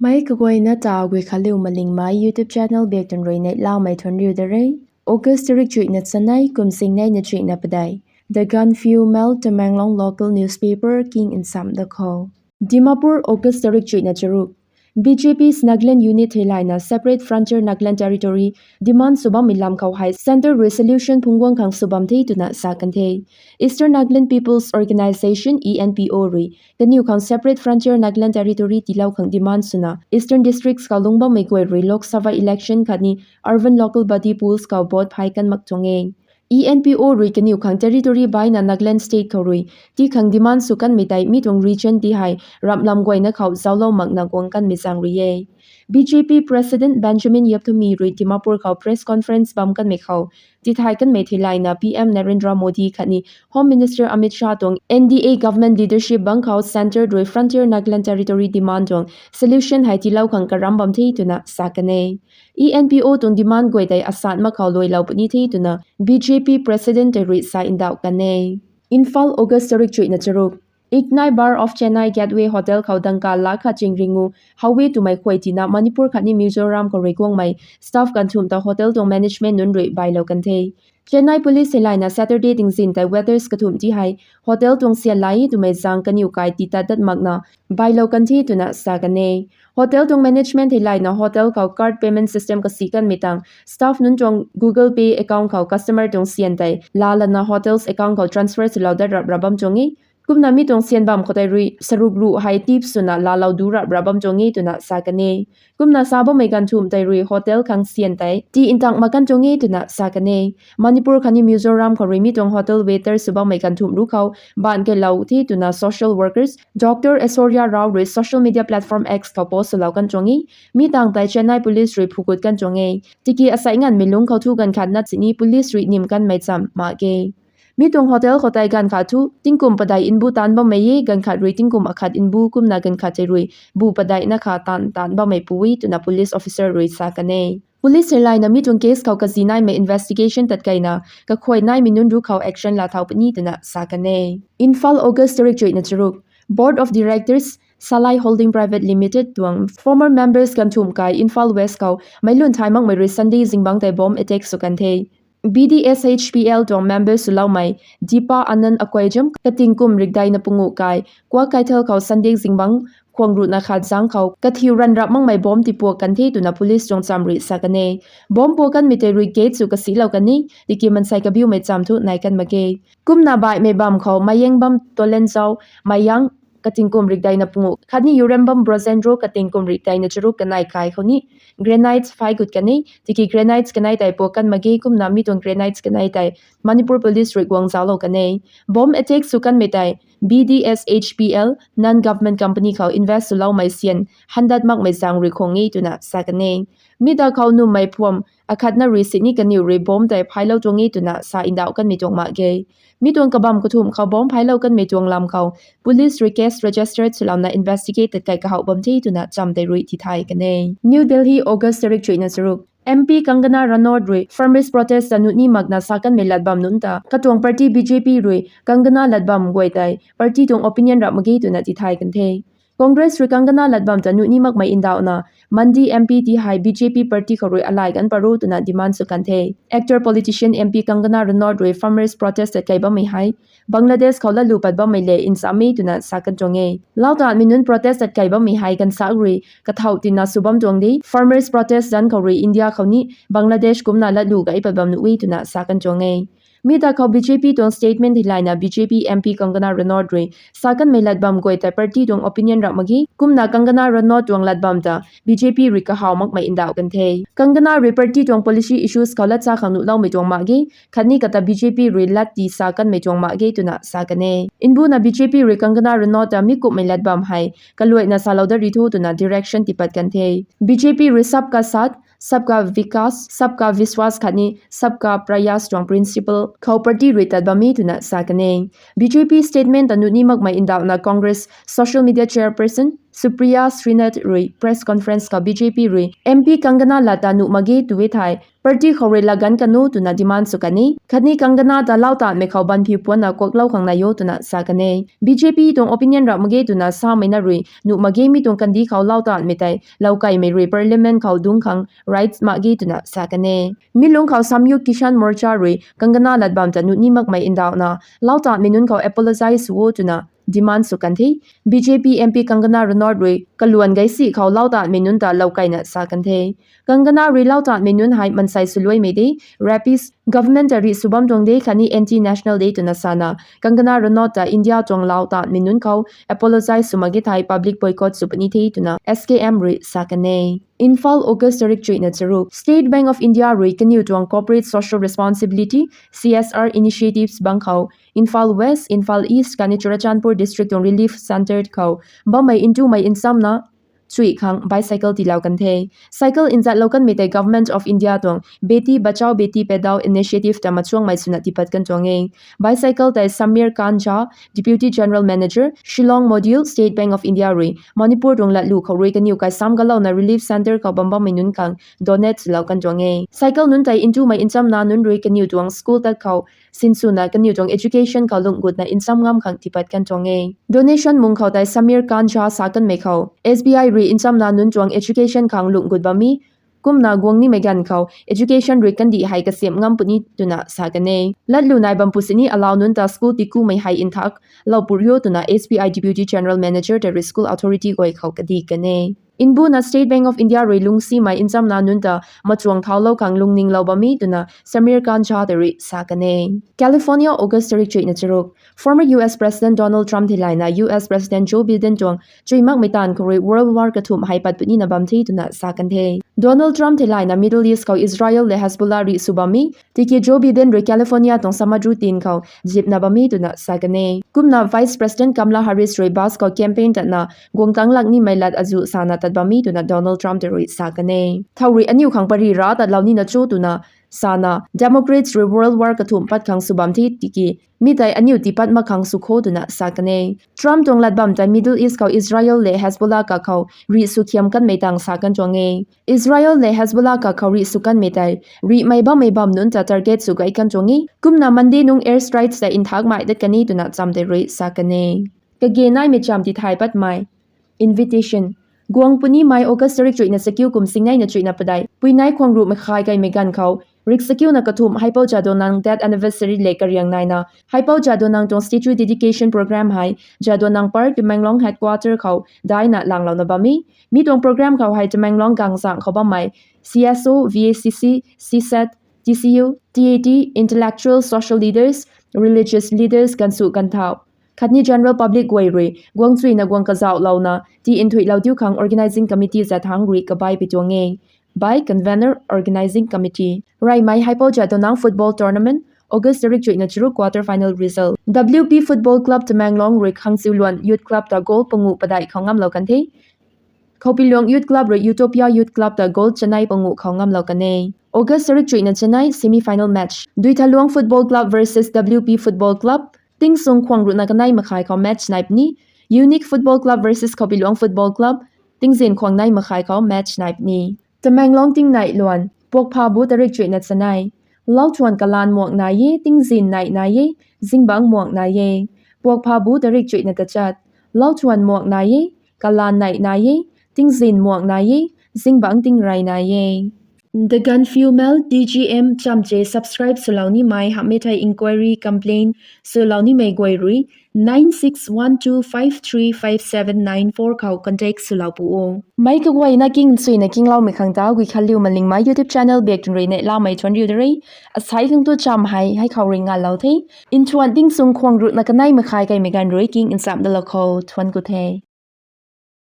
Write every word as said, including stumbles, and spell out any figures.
Mei kaguayna ta gui khaliu malingmei YouTube channel biak tun rui neihlamei thuanc riu da re. August tarik chuihna chanei, kum sing neina chuihna padeih. The Gaanphiu Mail, Tamenglong local newspaper king nsam da khou. Dimapur, August tarik chuihna charuk. B J P's Nagaland unit theilayna separate frontier Nagaland territory demand sw bammei lam khou hei centre rui solution phungc guang khang sw bam the twna sa kan the. Eastern Nagaland People's Organisation, E N P O rui kaniw khang separate frontier Nagaland territory tiilou khang demand swna Eastern districts khou lungc bammei guay rui Lok Sabha election khatni urban local body polls khou vote phay kan mak tuang e. E N P O rui kaniw khang territory baina Nagaland state khou rui tii khang demand sw kanmei tei mi tuang region ti hei ramlam guayna khou zauclou makna guang kanmei zaeng rui e. B J P President Benjamin Yapthumi rui Dimapur khou press conference bam kanmei khou tithay kanmei theilayna P M Narendra Modi khatni Home Minister Amit Shah tuang N D A government leadership bang khou centre rui frontier Nagaland territory demand tuang solution hei tiilou khang karam bam the twna sa kan e. E N P O tuang demand guay tei asan mak khou luailou puni the twna B J P President tei rui sa ndauh kan e. Imphal, August tarik chuihna charuk. Ignite Bar of Chennai Gateway Hotel khou dangka lakh khat ching ringu how e twmei khuay tina Manipur khatni Mizoram khou rui guangmei staff ganthumh ta hotel tuang management nunc rui bailou kan the. Chennai Police theilayna Saturday tingzin tei waiters kathumh ti hei hotel tuang syan lai e twmei zaeng kaniw kai tiitat dat makna bailou kan the twna sa kan e. Hotel tuang management theilayna hotel khou card payment system kasi kanmei tang staff nunc tuang Google Pay account khou customer tuang syan tei laalana hotels account khou transfer swlou dat rap ra bam tuang e. Kumna mi tuang syan bam khou tei rui saruk ruh hei tip swna laalou du rap ra bam tuang e twna sa kan e. Kumna sa bammei ganthumh tei rui hotel khang syan tei tii ntang mak kan tuang e twna sa kan e. Manipur khatni Mizoram khou rui mi tuang hotel waiter sw bammei ganthumh ruc khou baan kailou the twna social workers Doctor Aishwarya Rao rui social media platform X khou post swlou kan tuang e. Mi tang tei Chennai Police rui phugut kan tuang e. Tiki asei nganvmei lungc khou thu ganv khat na sini police rui nim kanmei cham mak ge. Mi tuang hotel khou tei ganv khat thu tingkum padeih mbu taanc bammei e, ganv khat rui tingkum akhat mbu kumna ganv khat tei rui bu padeihna kha taanc taanc bammei pu e twna police officer rui sa kan e. Police theilayna mi tuang case khou kazi naimei investigation tatkeina kakhuay naimei nunc ruc khou action laa thau puni twna sa kan e. Imphal, August tarik chuihna charuk. Board of Directors Salai Holding Private Limited tuang former members ganthumh kai Imphal West khou meic lun thay makmei rui Sunday zingbangc tei bomb attack sw kan the. B D S H P L tuang member swloumei Deepa Anand Akoijam kating kum rikdeina pungu kai Kwa Kaithal khou Sunday zingbangc khwang ruhna khat zaeng khou kathiu ranv rap makmei bomb tiipuak kan the twna police tuang cham rui sa kan e. Bomb puak kanmei tei rui gate sw kasilou kan e, tiki mansei kabiumei cham thu nai kan mak ge. Kumna baihmei bam khou Mayang bam Tolenjao Mayang kating kum rikdeina pungu khatni Yurem bam Brojendro kating kum rikdeina charuk kanei kai khou ni grenades phay gut kan e, tiki grenades kanei tei puak kan mak ge, kumna mi tuang grenades kanei tei Manipur Police rui guang zauclou kan e. Bomb attack sw kanmei tei B D S H P L non-government company khou invest swloumei syan handat makmei zaeng rui khwang e twna sa kan e. Mi ta khou nummei phuam akhatna rui sini kaniw rui bomb tei phaylou tuang e twna sa ndauh kanmei tuang mak ge. Mi tuang kabam kathumh khou bomb phaylou kanmei tuang lam khou police rui case registered swlouna investigate tatkai kahouh bam the twna cham tei rui tithay kan e. New Delhi, August tarik chuihna charuk. M P Kangana Ranaut rui farmers protest ta nuh ni makna sa kanmei lat bam nunc ta katuang party B J P rui Kangana lat bam guay tei party tuang opinion rap mak ge twna tithay kan the. Congress rui Kangana lat bam ta nuh ni makmei ndauhna Mandi M P ti hei B J P party khou rui alai kan pat ro twna demand sw kan the. Actor politician M P Kangana Ranaut rui farmers protest tatkei bammei hei Bangladesh khou latlu pat bammei le nsam e twna sa kan tuang e. Lau tanmei nunc protest tatkei bammei hei ganvsaekc rui kathauh tina sw bam tuang de. Farmers protest zanc khou rui India khou ni Bangladesh kumna latlu gay pat bam nuh e twna sa kan tuang e. Mi ta khou B J P tuang statement theilayna B J P M P Kangana Ranaut rui sa kanmei lat bam guay tei party tuang opinion rap mak ge, kumna Kangana Ranaut tuang lat bam ta B J P rui kahaw makmei ndauh kan the. Kangana rui party tuang policy issues khou latcha khang nuhloumei tuang mak ge, khatni kata B J P rui lat ti sa kanmei tuang mak ge twna sa kan e. Mbuna B J P rui Kangana Ranaut ta mi kumhmei lat bam hei kaluaina salou dat ri tho twna direction tiipat kan the. B J P rui Sabka Saath, Sabka Vikas, Sabka Vishwas khatni Sabka Prayas tuang principle khou party rui tat bam e twna sa kan e. B J P statement ta nuh ni makmei ndauhna Congress social media chairperson Supriya Srinath rui press conference khou B J P rui M P Kangana lat ta nuh mak ge tw e thei party khou rui laganv kanu twna demand sw kan e. Khatni Kangana ta lau tatmei khou banphiu puanna kuaklou khang nai o twna sa kan e. B J P tuang opinion rap mak ge twna samei na rui nuh mak ge, mi tuang kandih khou lau tatmei tei loukaimei rui parliament khou dungc khang rights mak ge twna sa kan e. Mi lungc khou Samyukt Kisan Morcha rui Kangana lat bam ta nuh ni makmei ndauhna lau tatmei nunc khou apologize sw o twna demand sw kan the. B J P M P Kangana Ranaut rui kaluan gaisi khou lau tatmei nunc ta loukaina sa kan the. Kangana rui lau tatmei nunc hei mansei swluaimei de, rapist, government ta rih sw bam tuang de khatni anti-national de twna sana, Kangana Ranaut ta India tuang lau tatmei nunc khou apologize sw mak ge thei public boycott sw puni the twna S K M rui sa kan e. Imphal, August tarik chuihna charuk. State Bank of India rui kaniw tuang corporate social responsibility, C S R initiatives bang khou Imphal West, Imphal East khatni Churachandpur district tuang relief centre khou bammei ntumei nchamna chuih khang bicycle tiilou kan the. Cycle nzatlou kanmei tei Government of India tuang Beti Bachao Beti Padhao initiative ta machuangmei swna tiipat kan tuang e. Bicycle tei Sameer Khan Jha, Deputy General Manager, Shillong Module, State Bank of India rui Manipur tuang latlu khou rui kaniw kai sam galouna relief centre khou bam bammei nunc khang donate swlou kan tuang e. Cycle nunc tei ntumei nchamna nunc rui kaniw tuang school tat khou sinswna kaniw tuang education khou lungh gutna ncham ngam khang tiipat kan tuang e. Donation mung khou tei Sameer Khan Jha sa kanmei khou S B I rui nchamna nunc tuang education khang lungh gut bam e. Kumna guang nimei ganv khou education rui kandih hei kasiamh ngam puni twna sa kan e. Latlu nai bam pu sini alau nunc ta school tikumei hei nthak lou puri o twna S B I Deputy General Manager ta rui school authority guay khou kadi kan e. Mbuna State Bank of India rui lungcsimei nchamna nunc ta machuang thaulou khang lungninglou bam e twna Sameer Khan Jha ta rui sa kan e. California, August tarik chuihna charuk. Former U S President Donald Trump theilayna U S President Joe Biden tuang chuimakmei taanv khou rui World War kathumh hei pat punina bam the twna sa kan the. Donald Trump theilayna Middle East khou Israel le Hezbollah rih sw bam e, tiki Joe Biden rui California tuang Samudra Tin khou zipna bam e twna sa kan e. Kumna Vice President Kamala Harris rui bus khou campaign tatna guang tang lak nimei lat azuh sana tat bam e twna Donald Trump ta rui sa kan e. Thow rui aniu khang pari ra tatlou nina cho twna sana, Democrats rui World War kathumh pat khang sw bam the tiki mi tei aniu tiipat mak khang sw kho twna sa kan e. Trump tuang lat bam tei Middle East khou Israel le Hezbollah kakhou rih sw khiam kanmei tang sa kan tuang e. Israel le Hezbollah kakhou rih sw kanmei tei rihmei bammei bam nunc ta target sw gay kan tuang e. Kumna Monday nung airstrikes tei nthakmei dat kan e twna cham tei rui sa kan e. Kage naimei cham tithay patmei. Invitation. Guang punimei August tarik chuihna chakiu kum singneina chuihna padeih, puinei khwang ruhmei khai kaimei ganv khou rik chakiuna kathumh Haipou Jadonang death anniversary le kariang naina Haipou Jadonang tuang statue dedication program hei Jadonang Park, Tamenglong headquarter khou daina langlouna bam e. Mi tuang program khou hei Tamenglong gangzang khou bammei C S O, V A C C, C SAT, T C U, T A T, intellectual, social leaders, religious leaders, gansu ganthau khatni general public guay rui guang chuina guang kazauhlouna ti nthuihlou diu khang organizing committee zathang rui kabai pi tuang e. By Convener, Organizing Committee. Reymei Haipou Jadonang Football Tournament, August tarik chuihna charuk quarter final result. W P Football Club Tamenglong rui Khangchiuluan Youth Club ta goal panguh padeih khou ngamlou kan the. Khoupilong Youth Club rui Utopia Youth Club ta goal chanei panguh khou ngamlou kan e. August tarik chuihna chanei semi final match. Duithaluang Football Club versus W P Football Club, tingsung khwang ruhna kanei makhai khou match nai puni. Unique Football Club versus Khoupilong Football Club, tingzin khwang nei makhai khou match nai puni. Tamenglong tingnei luan, Puakphabu tarik chuihna chanei. Lauthuan kalan muak nai e, tingzin nei nai e, zingbangc muak nai e. Puakphabu tarik chuihna tachat. Lauthuan muak nai e, kalan nei nai e, tingzin muak nai e, zingbangc tingrey nai e. The Gaanphiu Mail, T G M, chamche subscribe swlou nimei hamhmei thei inquiry, complaint swlou nimei guay rui nine six one two five three five seven nine four khou contact swlou pu o. Meic kaguayna king nchuina kingloumei khang ta Guikhanliu Malingmei YouTube channel biak tun rui neihlamei thuanc riu da re. Asei khang tu cham hei hei khou rui ngalou the. Nthuan tingsung khwang ruhna kanei makhai kaimei ganv rui king nchamh dalou khou thuanc ku the.